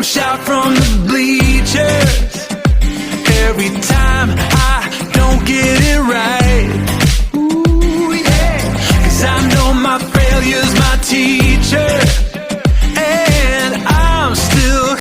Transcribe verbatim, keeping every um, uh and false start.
Shout from the bleachers every time I don't get it right. Ooh, yeah. 'Cause I know my failure's my teacher.